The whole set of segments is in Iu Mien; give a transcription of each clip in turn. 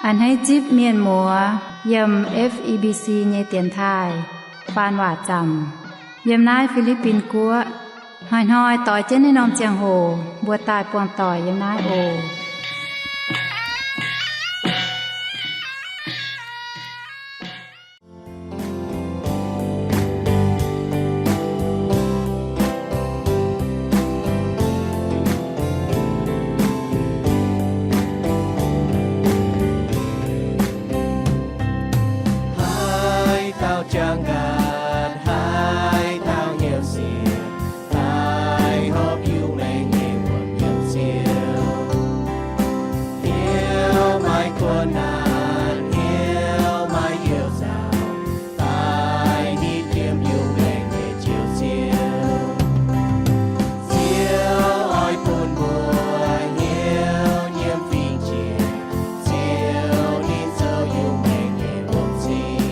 A'hneiv zipv mienh muoz yiem F E B C nyei dienx taaih faan waac zaamc yiem naaiv Fi^li^bin Guoqv. Hnoi-hnoi doix jienv naaiv norm ziangh hoc mbuo daaih buangh doic yiem naaiv oc. Haaix dauh jangx nqaatc, haaix dauh hnyouv siec, daaih hopv Iu-Mienh nyei wuom yiem Ziouv. Hnyouv maaih kuonx naanc, hnyouv maaih youh nzauc, daaih hitv yiem Iu-Mienh nyei Njoux Ziouv. Ziouv oix bun mbuo hnyouv nyiemv fingx-jiex, Ziouv ninh zoux Iu-Mienh nyei wuom-cing.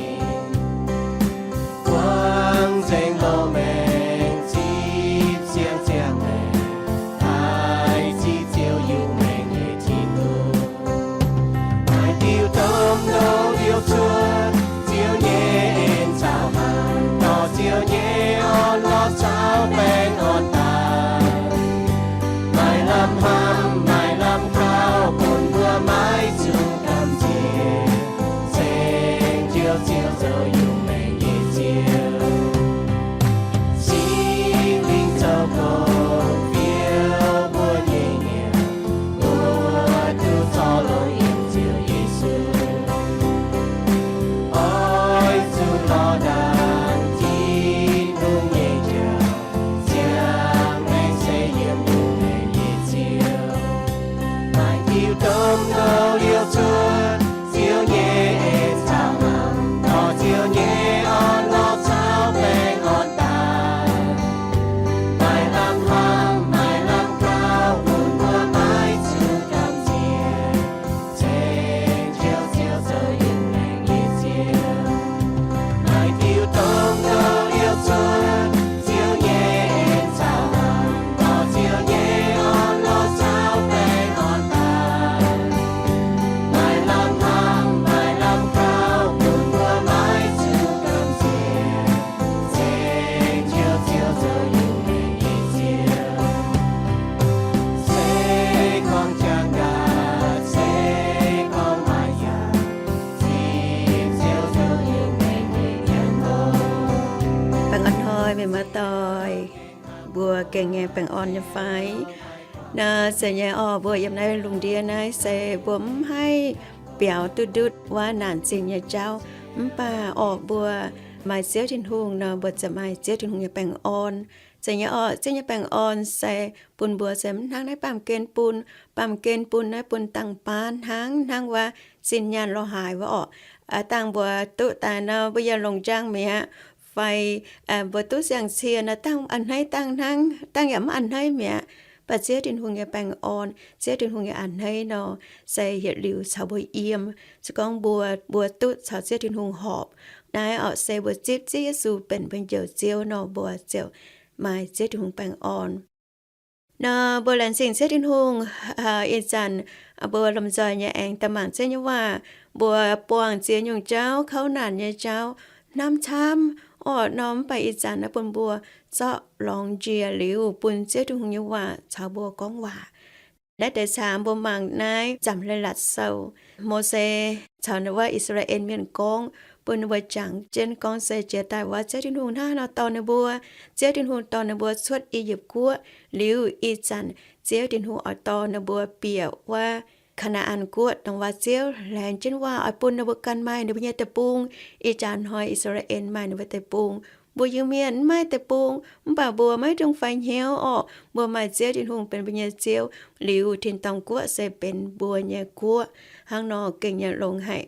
Buangv nzengc loz-maengc, zipv siang-ziangh maengc, daaih zipv Ziouv Iu-Mienh nyei Tin-Hungh. Maaih diuh domh nouh liouh cuotv Ziouv nyei en caux hnamv, dorh Ziouv nyei orn-lorqc caux baengh orn daaih. Maaih lamh hnamv, maaih lamh kaux, bun mbuo maiv zuqc gamh nziex. Ceng Njoux Ziouv zoux Iu-Mienh nyei Ziouv. Singx Lingh zoux gong fiou mbuo nyei nyanc, mbuo duqv zorc longx yiem Ziouv Yesu. Oix zuqc lorz ndaangc Tin-Hungh nyei jauv, ziangh maengc se yiem Iu-Mienh nyei Ziouv. Maaih diuh domh nouh liouh cuotv Ziouv nyei en caux hnamv, dorh Ziouv nyei orn-lorqc caux baengh orn daaih. Maaih lamh hnamv, maaih lamh kaux, bun mbuo maiv zuqc gamh nziex. Ceng Njoux Ziouv zoux Iu-Mienh nyei Ziouv. Maaih diuh domh nouh liouh cuotv Ziouv nyei en caux hnamv, dorh Ziouv nyei orn-lorqc caux baengh orn daaih. Maaih lamh hnamv, maaih lamh kaux, bun mbuo maiv zuqc gamh nziex. Ceng Njoux Ziouv zoux Iu-Mienh nyei Ziouv. Se gorngv jangx nqaatc, se gorngv maaih yangh, zipv Ziouv zoux Iu-Mienh nyei nyanc-hopv. Baengh orn hnoi mienh muoz-doic, mbuo gengh nyei baengh orn nyei fai? Naaiv zeiz nyei orqc, mbuo yiem naaiv lungh ndiev naaiv se mbuo mv haih biaux duqv ndutv wuov naanc zingh nyei jauv. Mv baac orqc, mbuo maaih Ziouv Tin-Hungh nor, mbuo ziouc maaih Ziouv Tin-Hungh nyei baengh orn. Zeiz nyei orqc, Ziouv nyei baengh orn se bun mbuo se mv hnangv naaiv baamh gen bun. Baamh gen bun naaiv bun dangh baan hnangv, hnangv wuov sin nyaanh lorh haaix wuov orqc. Aa, dangh mbuo duqv daaih nor, mbuo yaac longc njang mi'aqv, fai mbuo duqv siang-cie nor, dangh a'hneiv dangh hnangv, dangh yaac mv a'hneiv mi'aqv. Mv baac Ziouv Tin-Hungh nyei baengh orn, Ziouv Tin-Hungh nyei a'hneiv nor, se yietc liuz caux mbuo yiem. Se gorngv mbuo, mbuo duqv caux Ziouv Tin-Hungh horpc, naaiv orqc se mbuo zipv Ziouv Yesu benx mbuo nyei Njoux Ziouv nor, mbuo ziouc maaih Ziouv Tin-Hungh baengh orn. Nor mbuo laengz zingh Ziouv Tin-Hungh, ih zanc mbuo lomh nzoih nyei aengx daaih mangc Ziouv nyei waac, mbuo buangh ziex nyungc jauv, kouv naanc nyei jauv, hnamv camv orqc nor, mv baac ih zanc naaiv bun mbuo zorqv lorngx njiec liuz bun Ziouv Tin-Hungh nyei waac caux mbuo gorngv waac. Naaiv deix caamx mbuo mangc naaiv Nzamc Leiz-Latc Sou. Mose caux wuov I^saa^laa^en Mienh gorngv, bun ninh mbuo jangx jienv gorngv se jiex daaih wuov Ziouv Tin-Hungh hnangv haaix nor dorh ninh mbuo. Ziouv Tin-Hungh dorh ninh mbuo cuotv I^yipv Guoqv liuz, ih zanc Ziouv Tin-Hungh oix dorh ninh mbuo bieqc wuov Kaa^naa^an Guoqv, dongh wuov Ziouv laengz jienv waac oix bun ninh mbuo ganh maaih ninh mbuo nyei deic-bung. Ih jaax hnoi I^saa^laa^en maaih ninh mbuo deic-bung. Mbuo Iu-Mienh mv maaih deic-bung, mv baac mbuo maiv dungx fai hnyouv orqc. Mbuo maaih Ziouv Tin-Hungh benx mbuo nyei Ziouv liuz, tin-dorngh guoqv se benx mbuo nyei guoqv. Hnangv nor gengh nyei longx haic.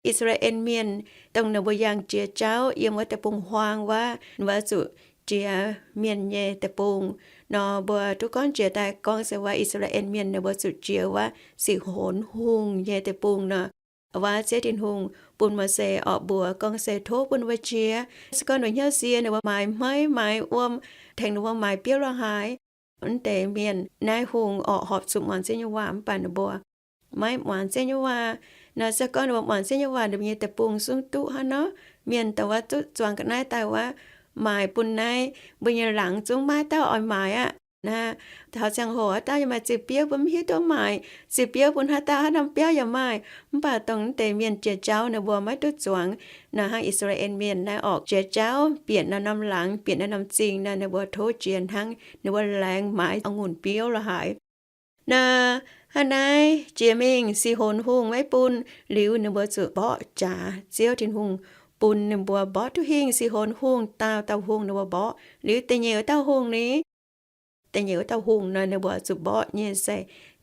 I^saa^laa^en Mienh, dongh ninh mbuo yangh jiex jauv yiem wuov deic-bung-huaang wuov, ninh mbuo zuqc jiex mienh nyei deic-bung. Nor mbuo duqv gorngv jiex daaih gorngv se wuov I^saa^laa^en Mienh ninh mbuo zuqc jiex wuov Siqv Honx Hungh nyei deic-bung nor. Wuov Ziouv Tin-Hungh bun Mose orqc mbuox gorngv se tov bun ninh mbuo jiex. Se gorngv nduqc hnyouv sie ninh mbuo maaiz hmeiv maaiz wuom, tengx ninh mbuo maaiz biouv lorh haaix. Mv deix mienh naaiv hungh orqc horpc zuqc muangx Ziouv nyei waac, mv baac ninh mbuo maiv muangx Ziouv nyei waac. Nor se gorngv ninh mbuo muangx Ziouv nyei waac, ninh mbuo nyei deic-bung zungv duqv hnangv nor. Mienh dongh wuov duqv zuangx ga'naaiv daaih wuov, maaic bun naaiv, mbuo nyei laangz zungv maiv dauh oix maaic aqv. Naaiv taux ziangh hoc haaix dauh yaac maaih ziqc biouv, mbuo mv hiuv duqv maaic. Ziqc biouv bun haaix dauh, haaix norm biauv yaac maaih. Mv baac dongh naaiv deix mienh jiex jauv ninh mbuo maiv duqv zuangx. Naaiv hnangv I^saa^laa^en Mienh naaiv orqc, jiex jauv bieqc naaiv norm laangz, bieqc naaiv norm zingh naaiv, ninh mbuo tov jiex hnangv ninh mbuo laengz maaiz a'ngunc biouv lorh haaix. Naaiv, hnangv naaiv jiex mingh, Si^honx Hungh maiv bun, liuz ninh mbuo zuqc mborqv jaax. Ziouv Tin-Hungh bun ninh mbuo mborqv duqv hingh. Si^honx Hungh dauh dauh hungh ninh mbuo mborqv. Liuz da'nyeic wuov dauh hungh ni, da'nyeic wuov dauh hungh nor, ninh mbuo zuqc mborqv nyei se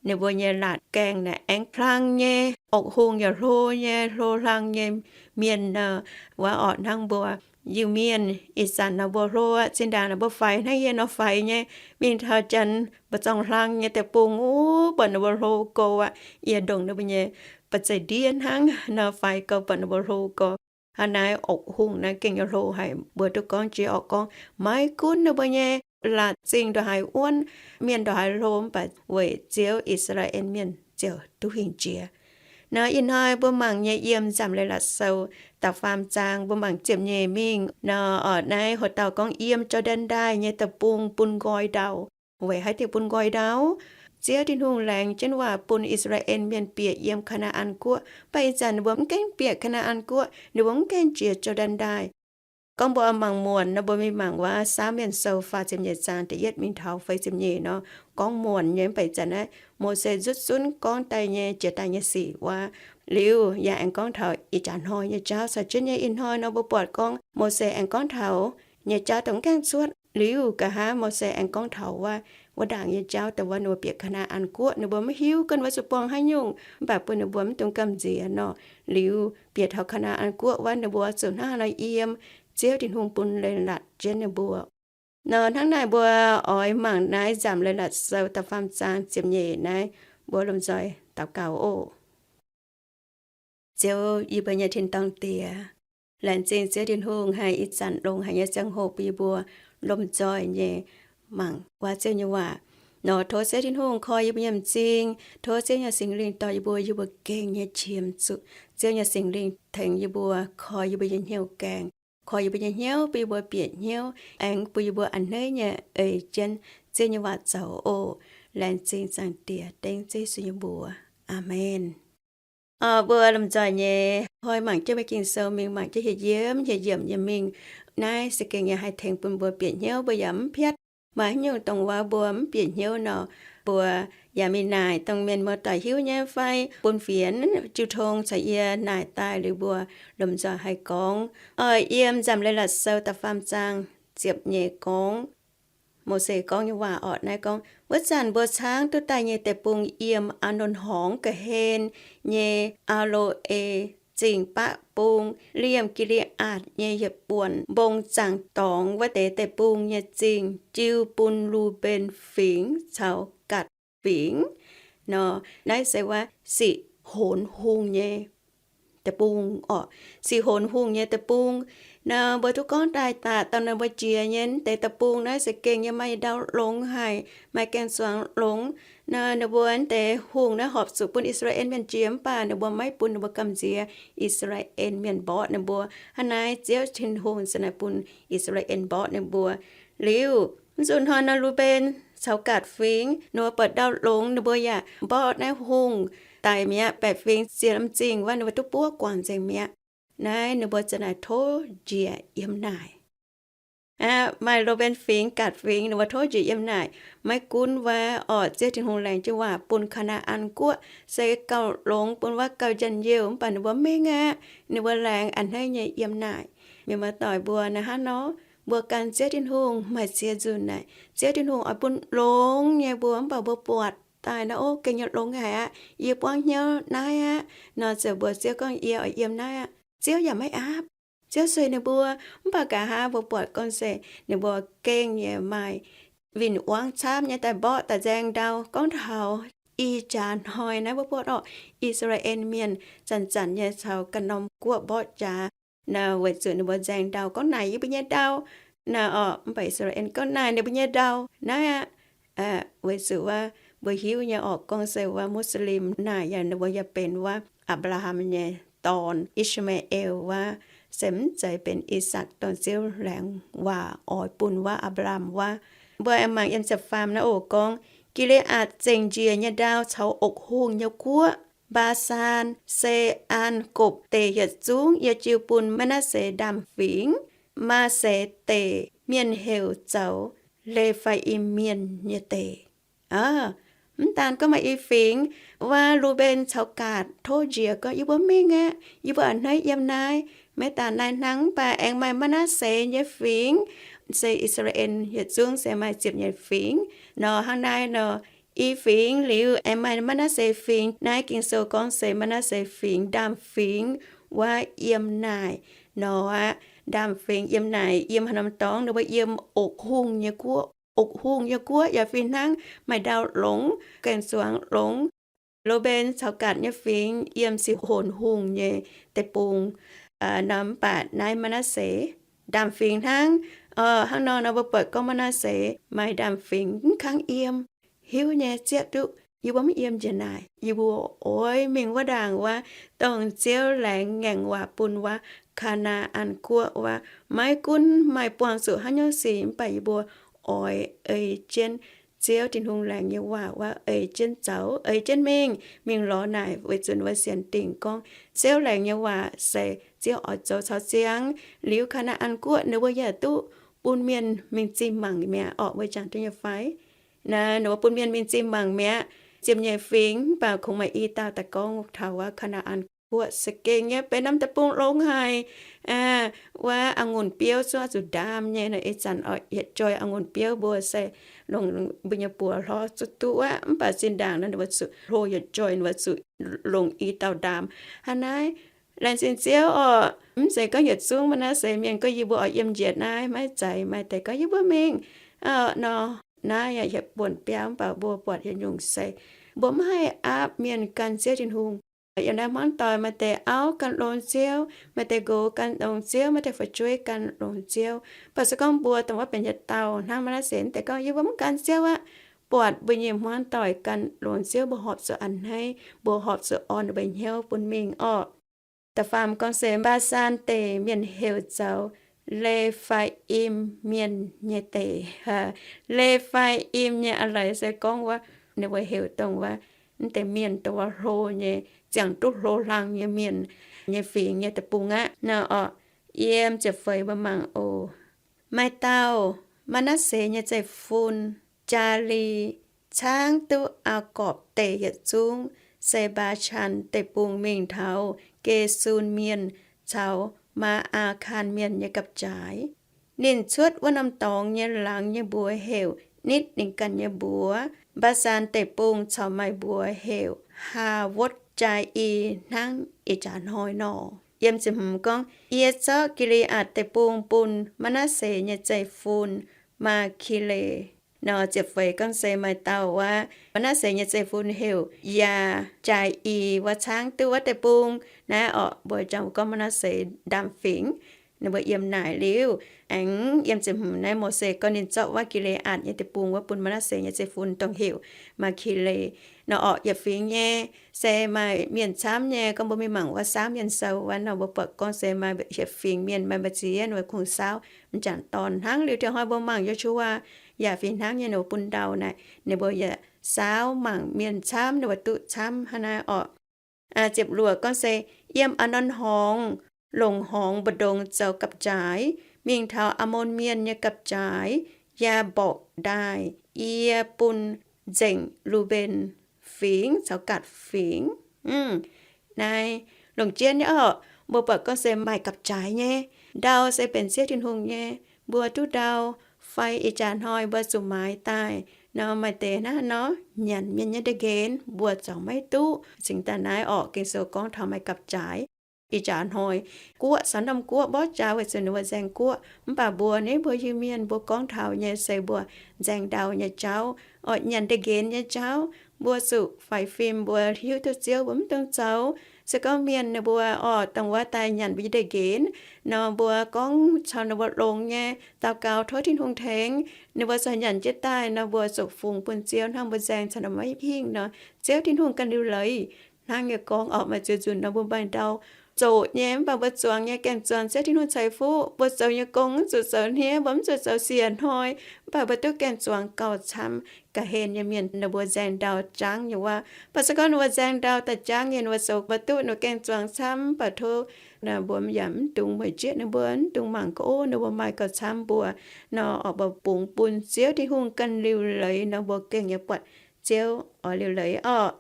ninh mbuo nyei laatc gaengh naaic aengx hlang nyei, orqc hungh yaac hlo nyei, hlo hlang nyei mienh nor, wuov orqc hnangv mbuo Iu-Mienh ih zanc nor mbuo hlo aqv. Zinh ndaangc nor mbuo faix hnangv yie nor faix nyei. Mingh taux janx mbu'zorng hlang nyei deic-bung, o, buatc ninh mbuo hlo gou aqv. Yie ndongc ninh mbuo nyei ba'zeiv ndiev hnangv nor, faix gau buatc ninh mbuo hlo gau. Hnangv naaiv orqc hungh naaiv gengh nyei hlo haic. Mbuo duqv gorngv jiex orqc gorngv maiv gunv ninh mbuo nyei laatc zingh ndongc haaix wuonv, mienh ndongc haaix hlo, mv baac weic Ziouv I^saa^laa^en Mienh ziouc duqv hingh jiex. Nor ih hnoi mbuo mangc nyei yiem Nzamc Leiz-Latc Sou da'faam zaang, mbuo mangc ziepc nyeic mingh nor, orqc naaiv hoc dauh gorngv yiem Jor^ndaen Ndaaih nyei deic-bung bun nqoi ndau. Weic haaix diuc bun nqoi ndau? Ziouv Tin-Hungh laengz jienv waac bun I^saa^laa^en Mienh bieqc yiem Kaa^naa^an Guoqv. Mv baac ih zanc ninh mbuo mv gaengh bieqc Kaa^naa^an Guoqv, ninh mbuo mv gaengh jiex Jor^ndaen Ndaaih. Gorngv mbuo mangc muonc nor, mbuo mingh mangc wuov Saamv Mienh Sou faah ziepc nyeic zaang da'yietv mingh taux feix ziepc nyeic nor, gorngv muonc nyei. Mv baac ih zanc naaiv Mose nzutv zunv gorngv daaih nyei jiex daaih nyei sic wuov. Liuz yaac aengx gorngv taux ih jaax hnoi nyei jauv caux jienv nyei. Ih hnoi nor mbuo buatc gorngv Mose aengx gorngv taux nyei jauv dongh mv gaengh cuotv. Liuz nqa'haav Mose aengx gorngv taux wuov, wuov ndaangc nyei jauv dongh wuov ninh mbuo bieqc Kaa^naa^an Guoqv, ninh mbuo maiv hiuv ganh wuov zuqc buangh haaix nyungc, mv baac bun ninh mbuo mv dungx gamh nziex nor. Liuz bieqc taux Kaa^naa^an Guoqv wuov ninh mbuo zuqc hnangv haaix nor yiem, Ziouv Tin-Hungh bun leiz-latc jienv ninh mbuo. Nor hnangv naaic mbuo oix mangc naaiv Nzamc Leiz-Latc Sou da'faam zaang ziepc nyeic naaiv, mbuo lomh nzoih daux gaux oc. Ziouv, yie mbuo nyei tin-dorngh Diex, laengz zingh Ziouv Tin-Hungh haih ih zanc longx haic nyei ziangh hoc bun yie mbuo lomh nzoih nyei mangc waac Ziouv nyei waac. Nor tov Ziouv Tin-Hungh koi yie mbuo nyei m'zing, tov Ziouv nyei Singx Lingh dorh yie mbuo, yie mbuo gengh nyei qiemx zuqc Ziouv nyei Singx Lingh tengx yie mbuo, koi yie mbuo nyei hnyouv gaengh, koi yie mbuo nyei hnyouv bun yie mbuo bieqc hnyouv, aengx bun yie mbuo a'hneiv nyei ei jienv Ziouv nyei waac zoux oc. Laengz zingh Zaangc Diex, dengv Ziouv Yesu nyei mbuox. Aamen. Mbuo lomh nzoih nyei koi mangc jienv mbuo Ging-Sou mingh, mangc jienv hieh yiemv hieh yiemc nyei mingh. Naaiv se gengh nyei haih tengx bun mbuo bieqc hnyouv, mbuo yaac mv piatv. Maaih haaix nyungc dongh wuov mbuo mv bieqc hnyouv nor, mbuo yaac mingh naaic dongh mienh muoz-doic hiuv nyei fai bun fienx jiu tong caux yie naaic daaih liuz mbuo lomh nzoih haih gorngv. Oix yiem Nzamc Leiz-Latc Sou da'faam zaang ziepc nyeic gorngv, Mose gorngv nyei waac orqc, naaiv gorngv, wuov zanc mbuo caangv duqv daaih nyei deic-bung yiem Aa^nonc Horngz ga'hlen nyei Aa^lo^e Zingh baqv bung, liemh Gi^li^aatc nyei yietc buonc mbong zaangc dorngx wuov deix deic-bung nyei zingh jiu bun Lu^mben Fingx caux Gaatc Fingx. Nor naaiv se wuov Si^honx Hungh nyei deic-bung orqc. Si^honx Hungh nyei deic-bung nor, mbuo duqv gorngv daaih daaih dongh ninh mbuo jiex nyei deix deic-bung naaiv se gengh nyei maaih ndau longx haic, maaih gaeng-zuangx longx. Nor ninh mbuo deix hungh naaiv horpc zuqc bun I^saa^laa^en Mienh jiex, mv baac ninh mbuo maiv bun ninh mbuo gamh nziex. I^saa^laa^en Mienh mborqv ninh mbuo. Hnangv naaiv Ziouv Tin-Hungh se naaic bun I^saa^laa^en mborqv ninh mbuo. Liuz, mv zuqc hnoi nor, Lu^mben caux Gaatc Fingx ninh mbuo buatc ndau longx, ninh mbuo yaac mborqv naaiv hungh daic mi'aqv. Baeqc Fingx ziex norm zingh wuov ninh mbuo duqv buov guangc nzengc mi'aqv. Naaiv ninh mbuo za'naaic tov njiec yiem naaic. Aqv, maaih Lu^mben Fingx, Gaatc Fingx ninh mbuo tov njiec yiem naaic. Maiv gunv wuov orqc, Ziouv Tin-Hungh laengz jienv waac bun Kaa^naa^an Guoqv se gauh longx, bun wuov gauh njien-youh, mv baac ninh mbuo mv mengh aqv. Ninh mbuo laengz a'hneiv nyei yiem naaic. Mienh muoz-doic mbuo, naaiv hnangv nor, mbuo gan Ziouv Tin-Hungh maaih ziex nzunc naaic, Ziouv Tin-Hungh oix bun longx nyei mbuo, mv baac mbuo buatc daaih nor, ov, gengh nyei longx haic aqv, yie buangv hnyouv naaiv aqv. Nor ziouc mbuox Ziouv gorngv, yie oix yiem naaiv aqv. Ziouv yaac maiv aapv. Ziouv sueih ninh mbuo. Mv baac nqa'haav mbuo buatc gorngv se ninh mbuo gengh nyei maaih win-wangv camv nyei daaih mborqv daaih nzaeng ndau. Gorngv taux ih jaax hnoi naaiv mbuo buatc orqc, I^saa^laa^en Mienh zanc-zanc nyei caux ganh norm guoqv mborqv jaax. Naaiv weic zuqc ninh mbuo nzaeng ndau gorngv naaic yie mbuo nyei ndau. Naaiv orqc, mv baac I^saa^laa^en gorngv naaic ninh mbuo nyei ndau naaiv aqv. Weic zuqc wuov mbuo hiuv nyei orqc, gorngv se wuov Muslim naaic yaac ninh mbuo yaac benx wuov Apc^laa^ham nyei dorn, I^saa^maa^en wuov, se mv zeiz benx I^sakc, dongh Ziouv laengz waac oix bun wuov Apc^laa^ham wuov. Mbuo aengx mangc yiem ziepc faam naaiv oc gorngv, Gi^le^aatc zengc njiec nyei ndau caux oc hungh nyei guoqv, Mbaa^saan, Se^aan, Gopc Deic yietc zungv yie jiu bun Maa^natv^se Ndaamv Fingx, Maa^se Deic Mienh heuc zoux Le^faa^im Mienh nyei deic. Mv daan gorngv maaih i fingx, wuov Lu^mben caux Gaatc tov njiec gorngv, Yie mbuo mingh aqv. Yie mbuo a'hneiv yiem naaiv. Maiv daan naaiv hnangv, mv baac aengx maaih Maa^natv^se nyei fingx, se I^saa^laa^en yietc zungv se maaih ziepc nyeic fingx. Nor hnangv naaiv nor, i fingx liuz aengx maaih Maa^natv^se fingx. Naaiv Ging-Sou gorngv se Maa^natv^se fingx, Ndaamv Fingx wuov yiem naaic nor aqv. Ndaamv Fingx yiem naaic, yiem haaix norm dorngx, ninh mbuo yiem oc hungh nyei guoqv. Oc hungh nyei guoqv yaac fih hnangv, maaih ndau longx, gaeng-zuangx longx. Lu^mben caux Gaatc nyei fingx yiem Si^honc Hungh nyei deic-bung. Nor mv baac naaiv Maa^natv^se Ndaamv Fingx hnangv. Hnangv nor nor mbuo buatc gorngv Maa^natv^se maaih Ndaamv Fingx mv kangv yiem. Hiuv nyei zieqv duqv, yie mbuo mv yiem njiec naaic. Yie mbuo oix mingh wuov ndaangc wuov, dongh Ziouv laengz ngaengc waac bun wuov, Kaa^naa^an Guoqv wuov. Maiv gunv maaih buangh zuqc haaix nyungc sic, mv baac yie mbuo oix ei jienv Ziouv Tin-Hungh laengz nyei waac wuov, ei jienv zoux, ei jienv mingh, mingh lorz naaic, weic zuqc wuov sienx dingc gorngv Ziouv laengz nyei waac se Ziouv oix zoux caux ziangx. Liuz Kaa^naa^an Guoqv ninh mbuo yaac duqv bun mienh mingh zinh mangc mi'aqv orqc, mbuo jangx duqv nyei fai? Naaiv ninh mbuo bun mienh mingh zinh mangc mi'aqv, ziepc nyeic fingx, mv baac kungx maaih i dauh daaih gorngv taux wuov Kaa^naa^an Guoqv, Se^gengh nyei, benx norm deic-bung longx haic. Wuov a'ngunc biouv zuqc, zuqc ndaam nyei nor. Ih zanc oix yietc joih a'ngunc biouv mbuo se longc mbuo nyei buoz hlorv zuqc duqv aqv. Mv baac zinh ndaangc nor ninh mbuo zuqc hlo yietc joih, ninh mbuo zuqc longc i dauh ndaam. Hnangv naaiv, laengz zingh Ziouv orqc. Mv zeiz gorngv yietc zungv Maa^natv^se Mienh gorngv, Yie mbuo oix yiem njiec naaiv. Maiv zeiz, maaih deix gorngv, Yie mbuo mingh nor. Naaiv yaac hietc buonc biauv, mv baac mbuo buatc yietc nyungc se mbuo maiv haih aapv mienh gan Ziouv Tin-Hungh. Yiem naaiv hmuangv doic maaih deix auv gan longx Ziouv, maaih deix nqox gan longx Ziouv, maaih deix fu'jueiv gan longx Ziouv. Mv baac se gorngv mbuo dongh wuov benx yietc dauh hnangv Maa^natv^se deix gorngv, Yie mbuo mv gan Ziouv aqv. Buatc mbuo nyei hmuangv doic gan longx Ziouv, mbuo horpc zuqc a'hneiv, mbuo horpc zuqc orn ninh mbuo hnyouv bun mingh orqc. Da'faam gorngv se Mbaa^saan Deic mienh heuc zoux Le^faa^im Mienh nyei deic. Le^faa^im nyei a'leiz se gorngv wuov, ninh mbuo heuc dongh wuov, mv deix mienh dongh wuov hlo nyei, ziangh duqv hlo hlang nyei mienh nyei fingx nyei deic-bung aqv nor orqc. Yiem ziepc feix mbuo mangc oc. Maaih dauh Maa^natv^se nyei zeiv-fun, Jaa^li, caangv duqv Aa^gorpc Deic yietc zungv, se Mbaa^shaan Deic-Bung mingh taux Gesun Mienh caux Maa^aa^kan Mienh nyei gapv-jaaix. Ninh cuotv wuov norm dorngx nyei laangz nyei mbuox heuc nitv ninh ganh nyei mbuox. Mbaa^saan Deic-Bung corc maaih mbuox heuc Haa^wotv Jaa^i hnangv ih jaax hnoi nor. Yiem ziepc hmz gorngv, Yie zorqv Gi^li^aatc Deic-Bung bun Maa^natv^se nyei zeiv-fun, Maa^ki^le. Nor ziepc feix gorngv se maaih dauh wuov Maa^natv^se nyei zeiv-fun heuc Yaa Jaa^i wuov caangv duqv wuov deic-bung. Naaiv orqc, mbuo jangx gorngv Maa^natv^se Ndaamv Fingx. Ninh mbuo yiem naaic liuz, aengx yiem ziepc hmz naaiv Mose gorngv ninh zorqv wuov Gi^li^aatc nyei deic-bung wuov bun Maa^natv^se nyei zeiv-fun dongh heuc Maa^ki^le. Nor orqc, yietc fingx nyei se maaih mienh camv nyei. Gorngv mbuo mingh mangc wuov saauv mienh sou wuov nor, mbuo buatc gorngv se maaih hietc fingx mienh maaih mbu'ziex ninh mbuo kungx saauv m'jangc dorn hnangv. Liuz dieh hnoi mbuo mangc Yo^su^waa yaac fih hnangv nyei, ninh mbuo bun ndau naaic, ninh mbuo yaac saauv mangc mienh camv, ninh mbuo duqv camv hnangv naaiv orqc. Ziepc luoqc gorngv se, Yiem Aa^norn Horngz longc horngz mbu'ndongx zoux gapv-jaaix mingh taux Aa^mon Mienh nyei gapv-jaaix, Yaa^mborqc Ndaaih, yie bun nzengc Lu^mben Fingx caux Gaatc Fingx. Naaiv longc jienv nyei orqc, mbuo buatc gorngv se maaih gapv-jaaix nyei. Ndau se benx Ziouv Tin-Hungh nyei. Mbuo duqv ndau fai ih jaax hnoi mbuo zuqc maaiz daaih nor, maaih deix naaiv nor nyanc mienh nyei ndie-nqenx, mbuo zuqc maiv duqv. Cingx daaih naaiv orqc, Ging-Sou gorngv taux maaih gapv-jaaix. Ih jaax hnoi guoqv, sou norm guoqv mborqv jaax weic zuqc ninh mbuo nzaeng guoqv. Mv baac mbuo, ninh mbuo Iu-Mienh mbuo gorngv taux nyei se mbuo nzaeng ndau nyei jauv. Orqc, nyanc ndie-nqenx nyei jauv, mbuo zuqc faix fim, mbuo hiuv duqv Ziouv, mbuo mv dungx zoux. Se gorngv mienh ninh mbuo orqc dongh wuov daaih nyanc mbuo nyei ndie-nqenx nor, mbuo gorngv caux ninh mbuo longx nyei, daux gaux tov Tin-Hungh tengx, ninh mbuo corc nyanc jienv daaih nor, mbuo zuqc fungx bun Ziouv hnangv, mbuo nzaeng caux ninh mbuo maiv hingh nor, Ziouv Tin-Hungh ganh liuc leiz. Hnangv yie gorngv orqc, maaih ziex nzunc nor mbuo maaih ndau zoqc nyei, mv baac mbuo zuangx nyei gaengh zuangx Ziouv Tin-Hungh ceix fuqv. Mbuo zoux nyei gong mv zuqc zoux hniev, mbuo mv zuqc zoux siec hnoi, mv baac mbuo duqv gaengh zuangx gauh camv. Ga'hlen nyei mienh ninh mbuo nzaeng ndau jangv nyei wuov. Mv baac se gorngv ninh mbuo nzaeng ndau daaih jangv nyei, ninh mbuo zoux mbuo duqv ninh mbuo gaengh zuangx camv, mv baac tov mbuo yaac mv dungx mueic jieqv ninh mbuo, mv dungx mangc gorngv, ov, ninh mbuo maaih gauh camv mbuo nor, orqc, mbuo bungx bun Ziouv Tin-Hungh ganh liuc leiz nor, mbuo gengh nyei buatc Ziouv oix liuc leiz orqc.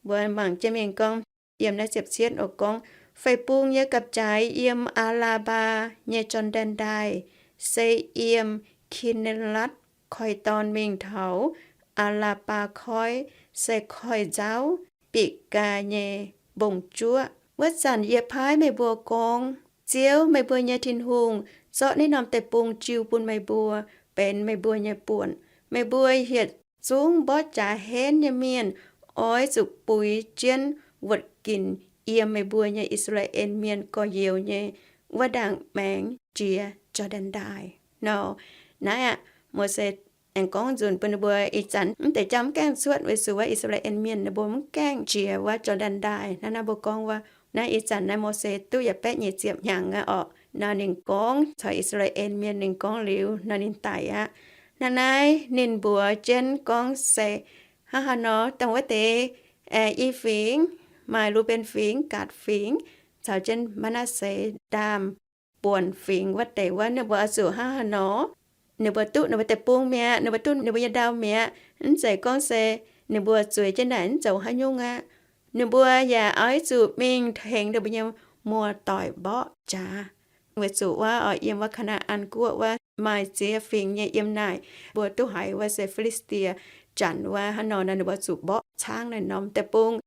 Mbuo mangc jienv mingh gorngv, yiem naaiv ziepc cietv oc gorngv, Feix bung nyei gapv-jaaix yiem Aa^laa^mbaa nyei Jor^ndaen Ndaaih, se yiem Ki^ne^latv Koiv-Dorn mingh taux Aa^laa^mbaa Koiv, se koiv-nzauv Bikc^gaa nyei mbong-juoqv. Wuov zanc yie paaiv meih mbuo gorngv, Ziouv, meih mbuo nyei Tin-Hungh, zorqv naaiv norm deic-bung jiu bun meih mbuo benx meih mbuo nyei buonc. Meih mbuo yietc zungv mborqv jaax henv nyei mienh oix zuqc buix jienv wuotc ginc yiem meih mbuo nyei I^saa^laa^en Mienh gorx-youz nyei wuov ndaangc maengx jiex Jor^ndaen Ndaaih nor. Naaiv aqv, Mose aengx gorngv nzunc bun ninh mbuo, ih zanc mv deix jauv mv gaengh cuotv weic zuqc wuov I^saa^laa^en Mienh ninh mbuo mv gaengh jiex wuov Jor^ndaen Ndaaih. Naaiv naaiv mbuo gorngv wuov, naaiv ih zanc naaiv Mose duqv yietc baeqv nyic ziepc hnyangx aqv orqc. Nor ninh gorngv caux I^saa^laa^en Mienh, ninh gorngv liuz nor ninh daic aqv. Naaiv naaiv ninh mbuox jienv gorngv se, Hnangv haaix nor dongh wuov deix i fingx, maaih Lu^mben Fingx, Gaatc Fingx, caux jienv Maa^naa^se Ndaamv Buonc Fingx wuov deix wuov, ninh mbuo oix zuqc hnangv haaix nor, ninh mbuo duqv ninh mbuo deic-bung mi'aqv, ninh mbuo duqv ninh mbuo nyei ndau mi'aqv. Mv zeiz gorngv se ninh mbuo zueiz jienv naaic mv zoux haaix nyungc aqv. Ninh mbuo yaac oix zuqc mingh tengx ninh mbuo nyei muoz-doic mborqv jaax, weic zuqc wuov oix yiem wuov Kaa^naa^an Guoqv wuov maaih ziex fingx nyei yiem naaic, mbuo duqv haiz wuov se Fi^li^saa^die Janx wuov. Hnangv nor nor ninh mbuo zuqc mborqv caangv naaiv norm deic-bung.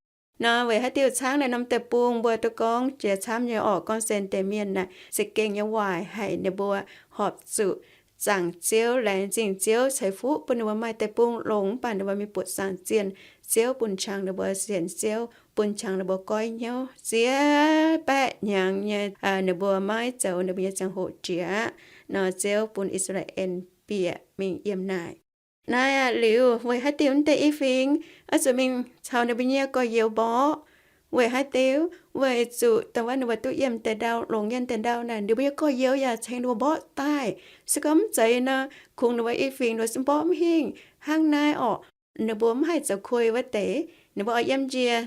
Nor weic haaix diuc caangv naaiv norm deic-bung mbuo duqv gorngv jiex camv nyei orqc, gorngv se deix mienh naaic za'gengh nyei waaic haic. Ninh mbuo horpc zuqc zaangc Ziouv, laengz zingh Ziouv ceix fuqv bun ninh mbuo maaih deic-bung longx, mv baac ninh mbuo mingh buoqc saangc zienh, Ziouv bun qangx ninh mbuo sienx Ziouv, bun qangx ninh mbuo goiv hnyouv. Ziex baeqv hnyangx nyei ninh mbuo maiv zoux ninh mbuo nyei ziangh hoc jiex aqv. Nor Ziouv bun I^saa^laa^en bieqc mingh yiem naaic. Naaiv aqv, liuz weic haaix diuc mv deix i fingx oix zuqc mingh caux ninh mbuo nyei gorx-youz mborqv? Weic haaix diuc? Weic zuqc dongh wuov ninh mbuo duqv yiem deix ndau, longc yiem deix ndau naaic, ninh mbuo nyei gorx-youz yaac cengx ninh mbuo mborqv daaih. Se gorngv mv zeiz nor, kungx ninh mbuo i fingx ninh mbuo mborqv mv hingh. Hnangv naaiv orqc, ninh mbuo mv haih zoux kuei wuov deix, ninh mbuo oix yiem njiec.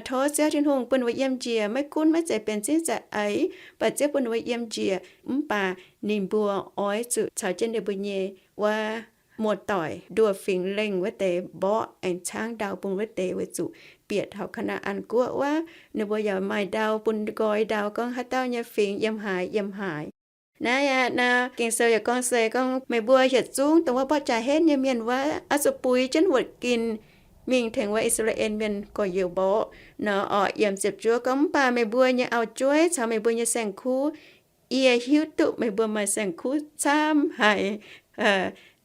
Tov Ziouv Tin-Hungh bun ninh mbuo yiem njiec, maiv gunv maiv zeiz benx zingv za'eix, baac Ziouv bun ninh mbuo yiem njiec. Mv baac ninh mbuo oix zuqc caux jienv ninh mbuo nyei wuov muoz-doic nduoh fingx lengh wuov deix mborqv aengx caangv ndau bun wuov deix, weic zuqc bieqc taux Kaa^naa^an Guoqv wuov, ninh mbuo yaac maaih ndau bun nqoi ndau gorngv haaix dauh nyei fingx yiem haaix yiem haaix. Naaiv aqv, naaiv Ging-Sou yaac gorngv se gorngv meih mbuo yietc zungv dongh wuov mborqv jaax henv nyei mienh wuov, oix zuqc buix jienv wuotc ginc mingh tengx wuov I^saa^laa^en Mienh gorx-youz mborqv. Nor orqc, yiem ziepc juov gorngv, Mv baac meih mbuo nyei auv-jueiv caux meih mbuo nyei saeng-kuv, yie hiuv duqv meih mbuo maaih saeng-kuv camv haic.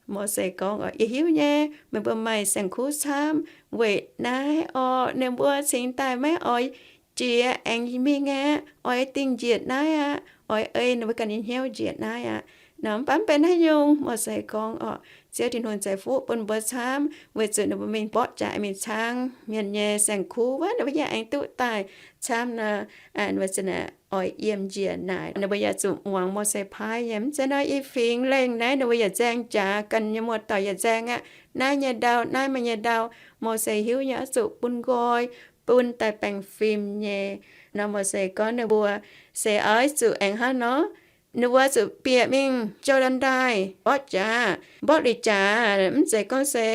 Mose gorngv, Yie hiuv nyei, meih mbuo maaih saeng-kuv camv. Weic naaiv orqc, ninh mbuo cingx daaih maiv oix jiex aengx mingh aqv, oix dingh njiec naaiv aqv, oix ei ninh mbuo ganh nyei hnyouv njiec naaiv aqv. Nor mv baac mv benx haaix nyungc, Mose gorngv orqc, Ziouv Tin-Hungh ceix fuqv bun mbuo camv, weic zuqc ninh mbuo mingh mborqv jaax mingh caangv mienh nyei saeng-kuv wuov, ninh mbuo yaac aengx duqv daaih camv nor, ninh mbuo za'naaic oix yiem njiec naaic. Ninh mbuo yaac zuqc muangx Mose paaiv nyei. Mv zeiz nor, i fingx lengh naaiv ninh mbuo yaac nzaeng jaax, ganh nyei muoz-doic yaac nzaeng aqv. Naaiv nyei ndau, naaiv meih nyei ndau, Mose hiuv nyei oix zuqc bun nqoi, bun daaih baengh fim nyei. Nor Mose gorngv ninh mbuo se oix zuqc aengx hnangv nor, ninh mbuo zuqc bieqc mingh Jor^ndaen Ndaaih mborqv jaax, mborqv liuz jaax. Mv zeiz gorngv se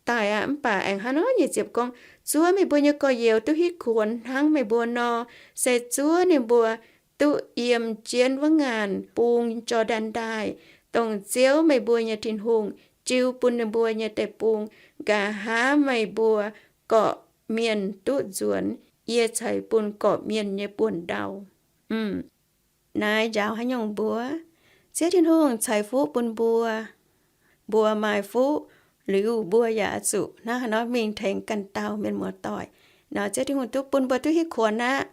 daaih aqv, mv baac aengx hnangv nor nyic ziepc gorngv, Zuov meih mbuo nyei gorx-youz duqv hitv kuonx hnangv meih mbuo nor, se zuov ninh mbuo duqv yiem jienv wuov ngaanc bung Jor^ndaen Ndaaih, dongh Ziouv meih mbuo nyei Tin-Hungh jiu bun ninh mbuo nyei deic-bung. Nqa'haav meih mbuo gorqv-mienh duqv nzuonx, yie ceix bun gorqv-mienh nyei buonc ndau. Naaiv njaaux haaix nyungc mbuo? Ziouv Tin-Hungh ceix fuqv bun mbuo. Mbuo maaih fuqv liuz, mbuo yaac oix zuqc hnangv haaix nor mingh tengx ganh dauh mienh muoz-doic. Nor Ziouv Tin-Hungh duqv bun mbuo duqv hitv kuonx aqv.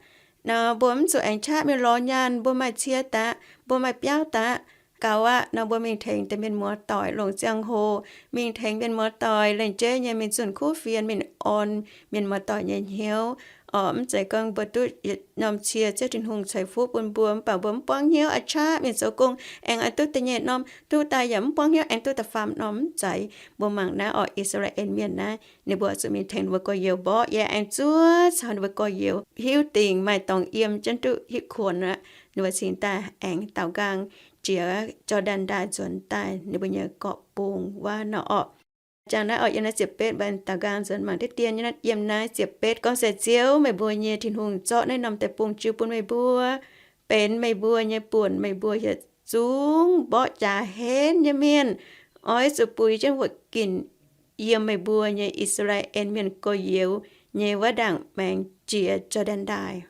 Nor mbuo mv zuqc aengx qaqv mingh lorz nyaanh. Mbuo maaih cie daqv, mbuo maaih biauv daqv, gaux aqv. Nor mbuo mingh tengx deix mienh muoz-doic longc ziangh hoc, mingh tengx mienh muoz-doic lengc jeiv nyei mingh zunh kuv fienx, mingh orn mienh muoz-doic nyei hnyouv. Orqc, mv zeiz gorngv mbuo duqv yietc norm cie Ziouv Tin-Hungh ceix fuqv bun mbuo, mv baac mbuo mv buangv hnyouv aqv, qaqv mienh zoux gong aengx oix duqv da'nyeic norm, duqv daaih yaac mv buangv hnyouv aengx duqv da'faam norm, mv zeiz. Mbuo mangc naaiv orqc, I^saa^laa^en Mienh naaiv, ninh mbuo zuqc mingh tengx ninh mbuo gorx-youz mborqv, yaac aengx zuov caux ninh mbuo gorx-youz hiuv dingc maaih dorngx yiem jienv duqv hitv kuonx aqv. Ninh mbuo cingx daaih aengx daaux nqaang jiex Jor^ndaen Ndaaih nzuonx daaih ninh mbuo nyei gorqv-bung wuov nor orqc. Jangx naaiv orqc, yiem naaiv ziepc betv mbuo daaux nqaang nzuonx mangc diqv dien nyei naaiv, yiem naaiv ziepc betv gorngv se, Ziouv, meih mbuo nyei Tin-Hungh, zorqv naaiv norm deic-bung jiu bun meih mbuo, benx meih mbuo nyei buonc. Meih mbuo yietc zungv mborqv jaax henv nyei mienh oix zuqc buix jienv wuoqc ginc yiem meih mbuo nyei I^saa^laa^en Mienh gorx-youz nyei wuov ndaangc maengx jiex Jor^ndaen Ndaaih.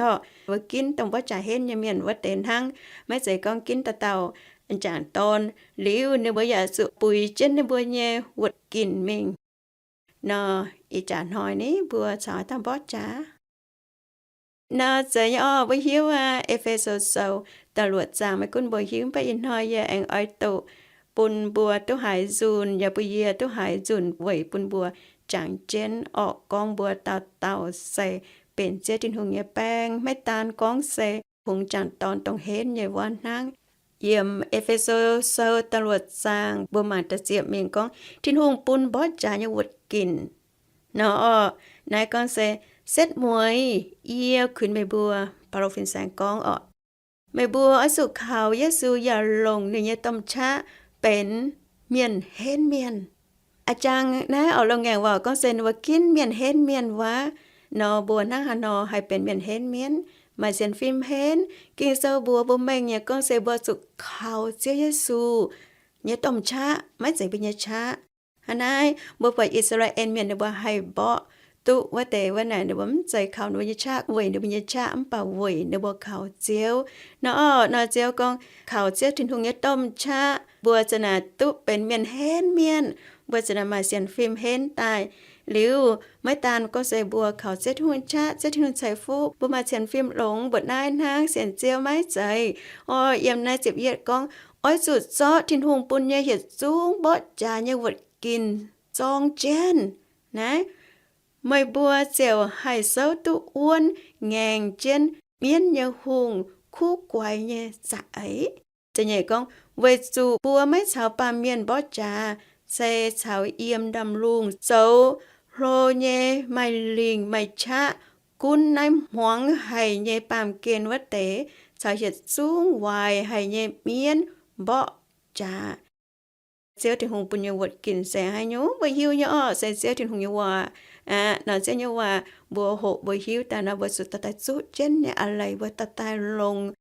Orqc, mbuo ginv dongh mborqv jaax henv nyei mienh wuov deix hnangv, maiv zeiz gorngv ginv dauh dauh m'jangc dorn. Liuz ninh mbuo yaac zuqc buix jienv ninh mbuo nyei wuoqc ginc mingh. Nor, ih jaax hnoi ni mbuo caux haaix dauh mborqv jaax? Nor, zeiz nyei orqc, mbuo hiuv aqv, E^fe^so Sou da'luoqc zaang, maiv gunv mbuo hiuv, mv baac ih hnoi yie aengx oix doqc bun mbuo duqv haiz nzunc, yaac bun yie duqv haiz nzunc weic bun mbuo jangx jienv orqc, gorngv mbuo dauh dauh se benx Ziouv Tin-Hungh nyei baeng, maiv daan gorngv se kungx m'jangc dorn dongh henv nyei wuov hnangv. Yiem E^fe^so Sou da'luoqc zaang mbuo mangc da'ziepc mingh gorngv, Tin-Hungh bun mborqv jaax nyei wuoqc ginc. Nor orqc, naaiv gorngv se, Setv mueiz, yie kuinx meih mbuo, Baulo fin-saeng gorngv orqc, meih mbuo oix zuqc kaux Yesu yaac longc ninh nyei domh qaqv benx mienh henv mienh. A'jang naaiv orqc, loz-ngaengc waac gorngv se ninh mbuo ginv mienh henv mienh wuov. Nor mbuo hnangv haaix nor haih benx mienh henv mienh, maaih sienx fim henv? Ging-Sou mbuox mbuo mengh nyei gorngv se mbuo zuqc kaux Ziouv Yesu nyei domh qaqv, maiv zeiz mbuo nyei qaqv. Hnangv naaiv, mbuo buatc I^saa^laa^en Mienh ninh mbuo haih mborqv duqv wuov deix wuov naaic, ninh mbuo mv zeiz kaux ninh mbuo nyei qaqv, weic ninh mbuo nyei qaqv, mv baac weic ninh mbuo kaux Ziouv. Nor orqc, nor Ziouv gorngv kaux Ziouv Tin-Hungh nyei domh qaqv, mbuo za'naaic duqv benx mienh henv mienh, mbuo za'naaic maaih sienx fim henv daaih. Liuz maiv daan gorngv se mbuo kaux Ziouv Tin-Hungh qaqv, Ziouv Tin-Hungh ceix fuqv mbuo maaih sienx fim longx mbuoqc naaiv hnangv, sienx Ziouv maiv zeiz. Orqc, yiem naaiv ziepc yietv gorngv, Oix zuqc zorqv Tin-Hungh bun nyei yietc zungv mborqv jaax nyei wuoqc ginc zorng jienv. Naaiv, meih mbuo ziouc haih souv duqv wuonv ngaengc jienv mienv nyei hungh kuv guaix nyei za'eix. Da'nyeic gorngv, weic zuqc mbuo maiv caux baamh mienh mborqv jaax, se caux yiem ndaamv-lungh zoux hlo nyei maaih lingc maaih qaqv gunv naaiv hmuangx haic nyei baamh gen wuov deix, caux yietc zungv waaic haic nyei mienv mborqv jaax. Ziouv Tin-Hungh bun nyei wuoqc ginc se haaix nyungc mbuo hiuv nyei orqc, se Ziouv Tin-Hungh nyei waac aqv. Nor Ziouv nyei waac mbuo hoqc mbuo hiuv daaih nor, mbuo zuqc dorh daaih zuqv jienv nyei a'leiz mbuo dorh daaih longc.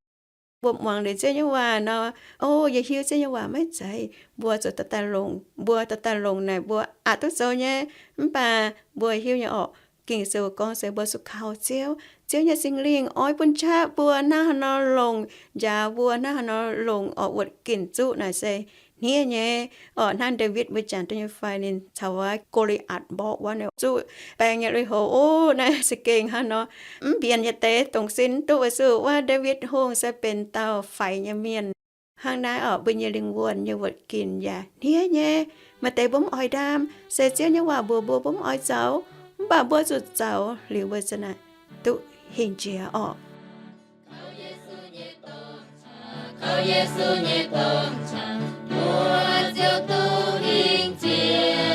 Mbuo muangx liuz Ziouv nyei waac nor, o, yie hiuv Ziouv nyei waac maiv zeiz, mbuo zuqc dorh daaih longc, mbuo dorh daaih longc naaic mbuo aqc duqv zoux nyei. Mv baac mbuo hiuv nyei orqc, Ging-Sou gorngv se mbuo zuqc kaux Ziouv. Ziouv nyei Singx Lingh oix bun qaqv mbuo hnangv haaix nor longc, njaaux mbuo hnangv haaix nor longc orqc, wuoqc ginc zuqv naaic se hniev nyei. Orqc, hnangv Ndaawitv mbuo jangx duqv nyei fai, ninh caux wuov Go^li^aatc mborqv wuov, ninh zuqv baeng nyei lui-houx, o, naaiv za'gengh hnangv nor mv mbienx nyei deix, dongh sin mv duqv weic zuqc wuov Ndaawitv Hungh se benx dauh faix nyei mienh. Hnangv naaiv orqc, mbuo nyei lingh wuonh nyei wuoqc ginc yaac hniev nyei. Maaih deix mbuo mv oix ndaam, se Ziouv nyei waac mbuox mbuo mbuo mv oix zoux, mv baac mbuo zuqc zoux liuz mbuo za'naaic duqv hingh jiex orqc. Kaux Yesu nyei domh qangx, mbuo ziouc duqv hingh jiex.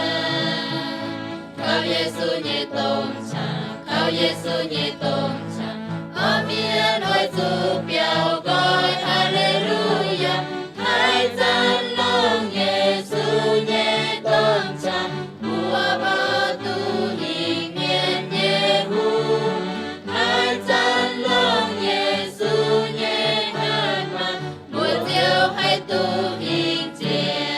Kaux Yesu nyei domh qangx, kaux Yesu nyei domh qangx, orv mienh oix zuqc biaux nqoi, Haa^le^lu^yaa. Haaix zanc longc Yesu nyei domh qangx, mbuo mborqv duqv hingh mienh nyei hungh. Haaix zanc longc Yesu nyei hatc maaz, mbuo ziouc haih duqv hingh jiex.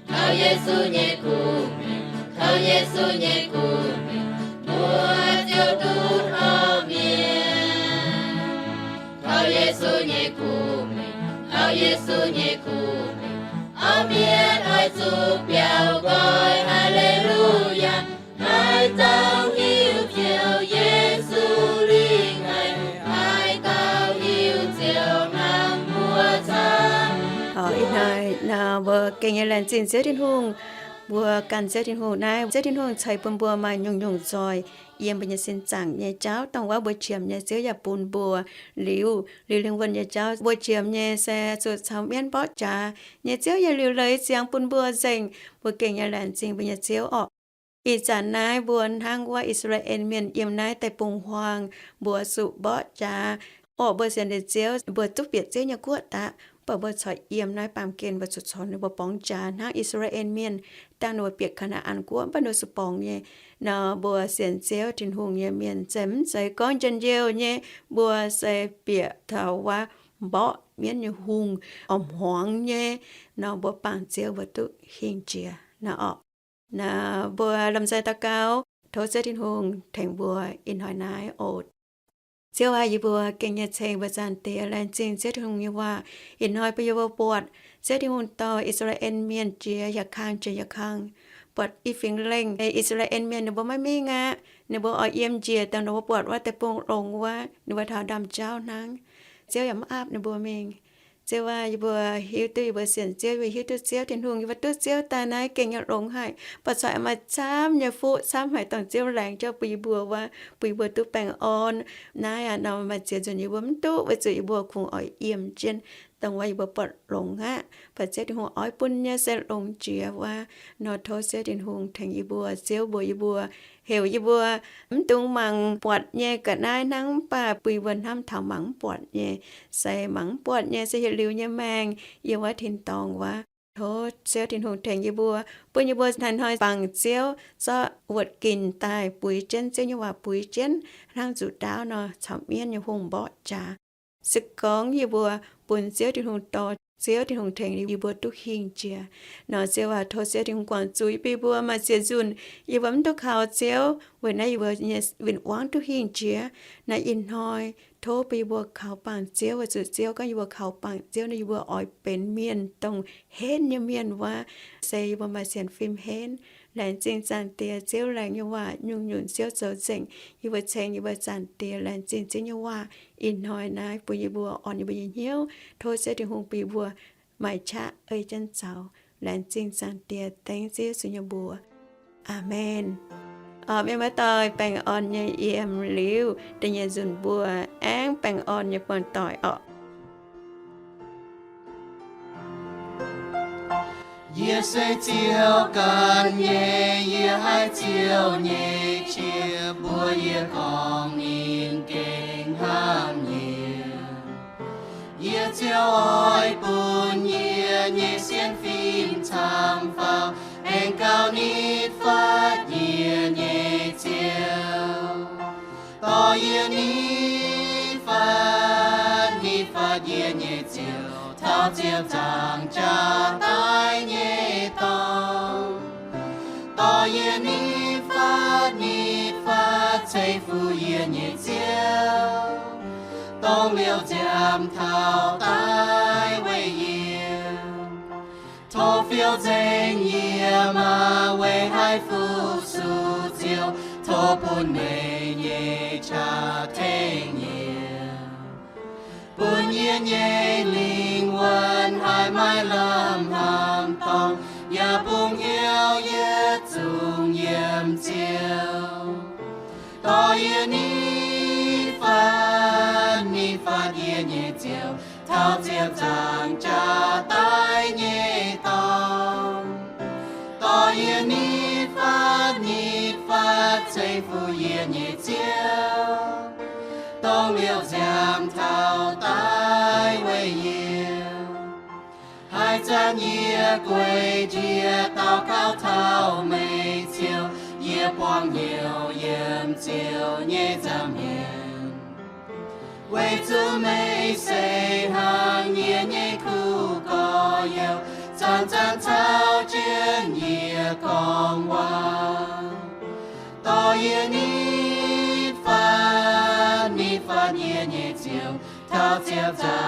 Kaux Yesu nyei kuv mingh, kaux Yesu nyei kuv mingh, mbuo ziouc duqv orv mienh. Kaux Yesu nyei kuv mingh, kaux Yesu nyei kuv mingh, orv mienh oix zuqc biaux nqoi, Haa^le^lu^yaa. Haaix dauh hiuv Ziouv Yesu lingh haic, haaix dauh hiuv Ziouv hnangv mbuo camv. Ih hnoi nor mbuo gengh nyei laengz zingh Ziouv Tin-Hungh. Mbuo ganh Ziouv Tin-Hungh naaiv, Ziouv Tin-Hungh ceix bun mbuo maaih nyungc-nyungc nzoih. yiem mbuo nyei sin zaangc nyei jauv, dongh wuov mbuo qiemx nyei Ziouv yaac bun mbuo. Liuz, liuz lingh wuonh nyei jauv mbuo qiemx nyei se zuqc caux mienv mborqv jaax nyei. Ziouv yaac liuc leiz ziangx bun mbuo nzengc. Mbuo gengh nyei laengz zingh mbuo nyei Ziouv orqc. Ih zanc naaiv mbuo hnangv wuov I^saa^laa^en Mienh yiem naaiv deic-bung-huaang, mbuo zuqc mborqv jaax. Orqc, mbuo sienx liuz Ziouv, mbuo duqv bieqc Ziouv nyei guoqv daqv, mv baac mbuo corc yiem naaiv baamh gen mbuo zuqc corc ninh mbuo borngz jaax hnangv I^saa^laa^en Mienh. Dangh ninh mbuo bieqc Kaa^naa^an Guoqv, mv baac ninh mbuo zuqc borngz nyei. Nor mbuo sienx Ziouv Tin-Hungh nyei mienh se mv zeiz gorngv njien-youh nyei. Mbuo se bieqc taux wuov mborqv mienv nyei hungh, oix hmuangx nyei. Nor mbuo bangc Ziouv mbuo duqv hingh jiex nor orqc. Nor mbuo lomh nzoih daux gaux, tov Ziouv Tin-Hungh tengx mbuo ih hnoi naaiv oc. Ziouv aac, yie mbuo gengh nyei ceng mbuo Zaangc Diex, laengz zingh Ziouv Tin-Hungh nyei waac. Ih hnoi bun yie mbuo buatc Ziouv Tin-Hungh dorh I^saa^laa^en Mienh jiex yaac kang jiex yaac kang, buatc i fingx lengh I^saa^laa^en Mienh ninh mbuo maiv mingh aqv. Ninh mbuo oix yiem njiec dongh ninh mbuo buatc wuov deic-bung longx wuov, ninh mbuo taux ndaamv-jauv hnangv. Ziouv yaac mv aapv ninh mbuo mingh. Ziouv aac, yie mbuo hiuv duqv yie mbuo sienx Ziouv, yie mbuo hiuv duqv Ziouv Tin-Hungh, yie mbuo duqv Ziouv daaih naaiv gengh nyei longx haic, mv baac corc maaih camv nyei fuqv camv haic dongh Ziouv laengz jienv bun yie mbuo wuov, bun yie mbuo duqv baengh orn. Naaiv aac nor maaih ziex nzunc yie mbuo mv duqv weic zuqc yie mbuo kungx oix yiem jienv dongh wuov yie mbuo buatc longx aqv. Mv baac Ziouv Tin-Hungh oix bun nyei se longx jiex wuov. Nor tov Ziouv Tin-Hungh tengx yie mbuo, Ziouv mbuox yie mbuo, heuc yie mbuo mv dungx mangc buatc nyei ga'naaiv hnangv, mv baac bun yie mbuo hnamv taux mangc mv buatc nyei. Se mangc mv buatc nyei se yietc liuz nyei maengc yiem wuov tin-dorngh wuov. Tov Ziouv Tin-Hungh tengx yie mbuo, bun yie mbuo hnoi-hnoi bangc Ziouv zorqv wuotc ginc daaih buix jienv Ziouv nyei waac, buix jienv hnangv nzuqc ndaauv nor caux mienv nyei hungh mborqv jaax. Se gorngv yie mbuo bun Ziouv Tin-Hungh dorh, Ziouv Tin-Hungh tengx yie mbuo duqv hingh jiex nor, Ziouv aac, tov Ziouv Tin-Hungh guangc zuiz bun yie mbuo. Maaih ziex nzunc yie mbuo mv duqv kaux Ziouv, weic naaiv yie mbuo nyei win-wangv duqv hingh jiex. Naaiv ih hnoi tov bun yie mbuo kaux bangc Ziouv, weic zuqc Ziouv gorngv yie mbuo kaux bangc Ziouv nor yie mbuo oix benx mienh dongh henv nyei mienh wuov, se yie mbuo maaih sienx fim henv. Laengz zingh Zaangc Diex, Ziouv laengz nyei waac nyungc-nyungc Ziouv zoux nzengc. Yie mbuo ceng yie mbuo Zaangc Diex, laengz zingh Ziouv nyei waac ih hnoi naaiv bun yie mbuo orn yie mbuo nyei hnyouv. Tov Ziouv Tin-Hungh bun yie mbuo maaih qaqv ei jienv zaux. Laengz zingh Zaangc Diex, dengv Ziouv Yesu nyei mbuox. Aamen. Orqc, mienh muoz-doic, baengh orn nyei yiem liuz, da'nyeic nzunc mbuo aengx baengh orn nyei buangh doic orqc. Yie se Ziouv ganh nyei, yie haiz Ziouv nyei qiex mbuox yie gorngv ninh gengh hnamv yie. Yie ziouc oix bun yie nyei sienx fim camv faaux, aengx gauh nitv fatv yie nyei Ziouv. Dorh yie nitv fatv, nitv fatv yie nyei Ziouv, taux ziepc nzaangc jaax daaih nyei dorngx. Dorh yie nitv fatv, nitv fatv ceix fuqv yie nyei Ziouv, dongh liouh nziaamv taux daaih weic yie. Tov fiou nzengc yie maah! Weic haih fu-sux Ziouv, tov bun meih nyei qaqv tengx yie, bun yie nyei lingh wuonh haih maaih lamh hnamv dorngc, yaac bungx hnyouv yietc zungv yiem Ziouv. Dorh yie nitv fatv, nitv fatv yie nyei Ziouv, taux ziepc nzaangc jaax daaih nyei dorngx. Dorh yie nitv fatv, nitv fatv ceix fuqv yie nyei Ziouv, dongh liouh nziaamv taux daaih weic yie. Haaix zanc yie gueic jiex daux gaux taux meih, Ziouv, yie buangh hnyouv yiem Ziouv nyei nza'hmien. Weic zuqc meih se hnangv yie nyei kuv gorx-youz, zanc-zanc caux jienv yie gorngv waac. Dorh yie nitv fatv, nitv fatv yie nyei Ziouv, taux ziepc nzaangc